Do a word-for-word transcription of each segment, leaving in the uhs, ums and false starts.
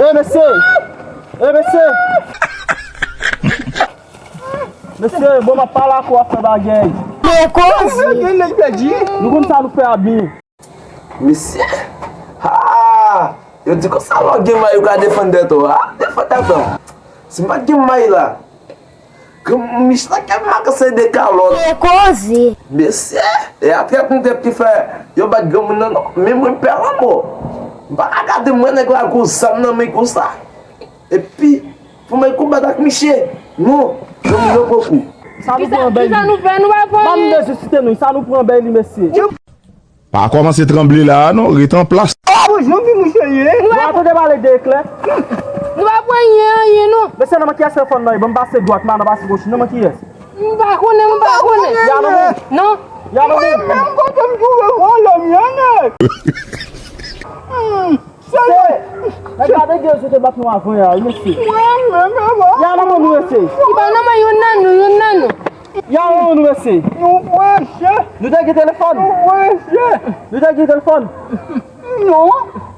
E mesye! E mesye! Mesye, bon, m ap pale ak ou, w ap fè bagay. Men koze. Gen nèg pèdi. Nou konn sa nou fè a byen. Mesye! Ha! Yo di konsa lè w gen may ou ka defann tèt ou. Ha! Defann tèt ou. Si m pa t gen may la, granmoun Mich la kè m ap kase de kalòt. Men koze. Mesye! E a trèt nou tèt ki fè yo bat granmoun nan non. Men mwen m pè lanmò. M pa ka gade m wè nèg la gwo zam nan men konsa. Epi, fò mwen konbat ak misye. Non, granmoun yo pran kou. Sa nou pran bèy li. Kisa nou fè? Nou pa fè anyen. Ban m de site nou, sa nou pran bèy li, mesye. Pa kòmanse tranble la a non, ret an plas. Bon, jan vi misye ye. Nou pa tande pale de eklè. Nou pa pran anyen, anyen, non. Mesye, nan men kiyès telefòn nan ye? Ban m pase dwat, m pa nan pase goch. Nan men kiyès? M pa konnen, m pa konnen. Ya nan men. Non. Ya nan men. Mwen menm kote m twouve vòlè m ye, nèg. Hmm. Seye! Nèg la degre sou te bat nou avan ya, wi, mesye. Mwen menm, e bon. Ya nan men nou, mesye. Li pa nan men youn nan nou, youn nan nou. Ya nan men nou, mesye. Nou preche. Nou te gen telefòn. Nou preche. Nou te gen telefòn. Non.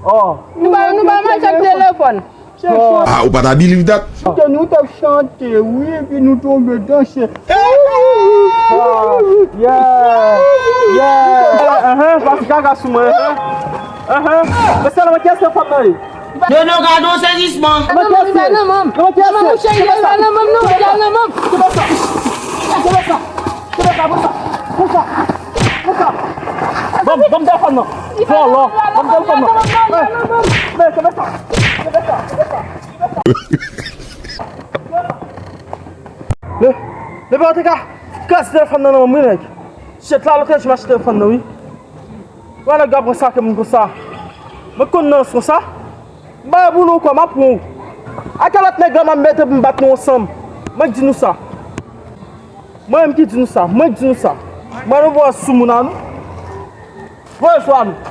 Oh. Nou pa, nou pa mache ak telefòn. Ah, ou pa ta believe that? Kote nou t ap chante, wi, epi nou tonbe danse. Ah, yeah, yeah. Ahan, pase gaga sou mwen, ahan. Ahan. Mesye, nan men kiyès telefòn nan ye? Yo, non, gade yon sezisman. Nan men kiyès ye? Nan men kiyès ye? Kenbe sa. Kenbe sa. Kenbe sa. Kenbe sa. Pran sa. Pran sa. Pran sa. Ban m, ban m telefòn nan. Vòlò. Ban m telefòn nan. Men, men, kenbe sa. Kenbe sa. Kenbe sa. Le, le pa te ka kraze telefòn nan nan men mwen, nèg. Shit la, lòt jou m achte telefòn nan, wi. Wè nèg la pran sa ke moun konsa. Mwen konn nan konsa. M pa boule ou kwa, m ap pran ou. A kèl lòt nèg la m ap mete pou m bat nou ansanm? Mwen k di nou sa. Mwen menm ki di nou sa. Mwen k di nou sa. Mwen nou pran sou moun an nou. Voye sou a nou.